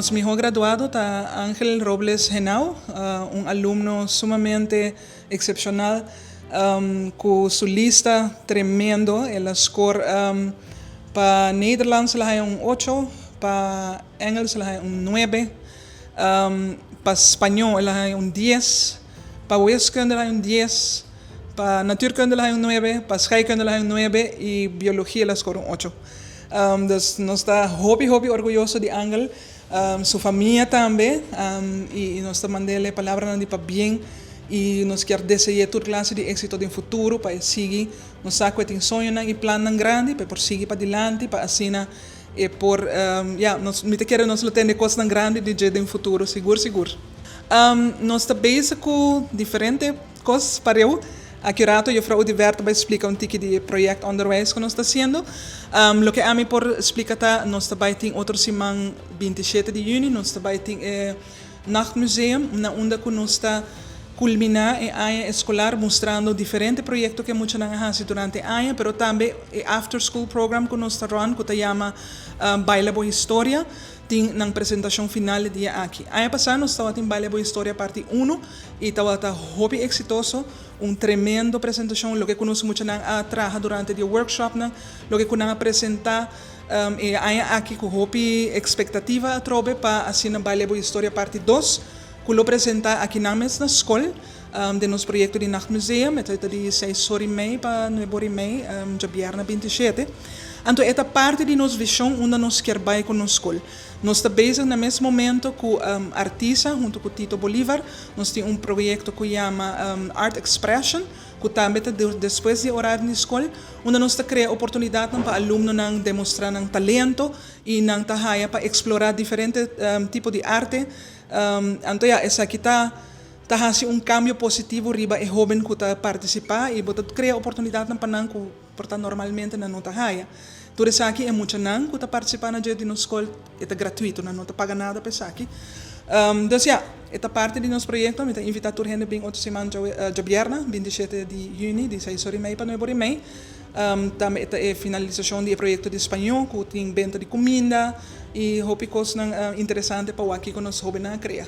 Nos mihó graduado ta Angel Robles Henao, un alumno sumamente eksepshonal ku su lista tremendo. El a skor pa Nederlands el a haña un ocho, pa Engels el a haña un nuebe, pa Spañó el a haña un dies, pa Wiskunde el a haña un dies, pa Natuurkunde el a haña un nuebe, pa Scheikunde el a haña un nuebe i Biologia el a skor un ocho. Dus nos ta hopi hopi orguyoso di Angel, su famia tambe i nos ta mand'el e palabranan di pabien i nos kier dese'é tur klase di éksito den futuro pa e sigui. Nos sa ku e tin soñonan i plannan grandi pa e por sigui padilanti pa asina e por, ya, nos, mi ta kere nos lo tende kosnan grandi di dje den futuro sigur sigur. Nos ta bezig ku diferente Kos pareu. Aki rato Juffrouw Oduber ta bai splika un tiki di e project onderwijs ku nos ta hasiendo. Loke ami por splika ta nos ta bai tin otro siman 27 di yüni nos ta bai tin e Nachtmuseum na unda ku nos ta kulminá e aña eskolar mustrando diferente proyekto ku e muchanan a hasi durante e aña pero tambe e after school program ku nos ta run ku ta yama Baila Bo Historia. Tin nan presentashon final e dia aki. Aña pasá nos tabatin Baila Bo Historia parti uno i tabata hopi eksitoso, un tremendo presentashon, loke ku nos muchanan a traha durante di e workshopnan, loke ku nan a presentá e aña aki ku hopi ekspektativa atrobe pa asina Baila Bo Historia parti dos ku lo presentá aki nan mes na skol den nos proyekto di Nachtmuseum. E ta di seis or i mei pa nuebe or i mei djabièrnè 27. Anto e ta parti di nos vishon unda nos kier bai ku nos skol. Nos ta bezig na mes momento ku Artisa huntu ku Tito Bolivar. Nos tin un proyekto ku yama Art Expression ku tambe ta despues di e orario di skol unda nos ta krea oportunidatnan pa alumnonan demostrá nan talento i nan ta haya pa eksplorá diferente tipo di arte. Anto ya esaki ta ta hasi un kambio positivo riba e hóben ku ta partisipá i bo ta krea oportunidatnan pa nan ku por ta normalmente nan no ta haya. Tur esaki e muchanan ku ta partisipá na dje di nos skol e ta gratuito, nan no ta paga nada pa esaki. Dus ya, e ta parti di nos proyekto. Mi ta invitá tur hende bin otro siman djabièrnè, 27 di yüni, di seis ora i mei pa nuebe ora i mei. Tambe e ta e finalisashon di e proyekto di spañó ku tin benta di kuminda i hopi kosnan interesante pa wak kiko nos hóbennan a krea.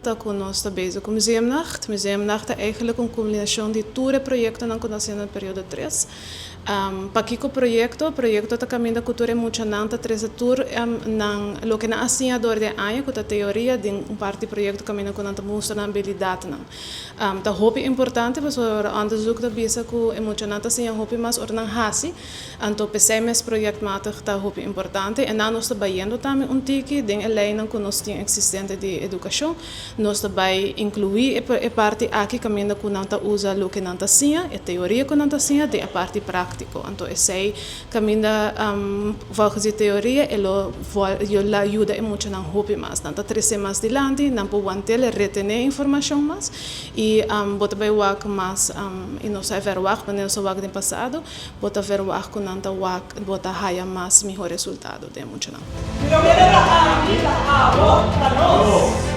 Ta ku nos ta bezig ku Museumnacht. Museumnacht ta eigenlijk un kulminashon di tur e proyektonan ku nos hasiendo na periodo tres. Pakiko proyekto? Proyekto ta kaminda ku tur e muchanan ta trese tur nan loke nan a siña dor di e aña ku ta teoria den un parti proyekto kaminda ku nan ta mustra nan abilidatnan. Ta hopi importante pasobra onderzoek ta bisa ku e muchanan ta siña hopi mas ora nan hasi. Anto p'esei mes projectmatig ta hopi importante. E nan nos ta bayendo tambe un tiki den e leinan ku nos tin eksistente di edukashon. Nos ta bai inkluí e parti aki kaminda ku nan ta usa loke nan ta siña, e teoria ku nan ta siña den e parti práktiko. Anto esei kaminda volgens di teoria e lo la yuda e muchanan hopi mas. Nan ta trese mas dilanti, nan por wantel retené informashon mas i bo ta bai wak mas i nos a verwagt manera nos a wak den pasado. Bo ta verwagt ku nan ta wak, bo ta haya mas mihó resultado den muchanan. Filomena ta ami, ta abo, ta nos.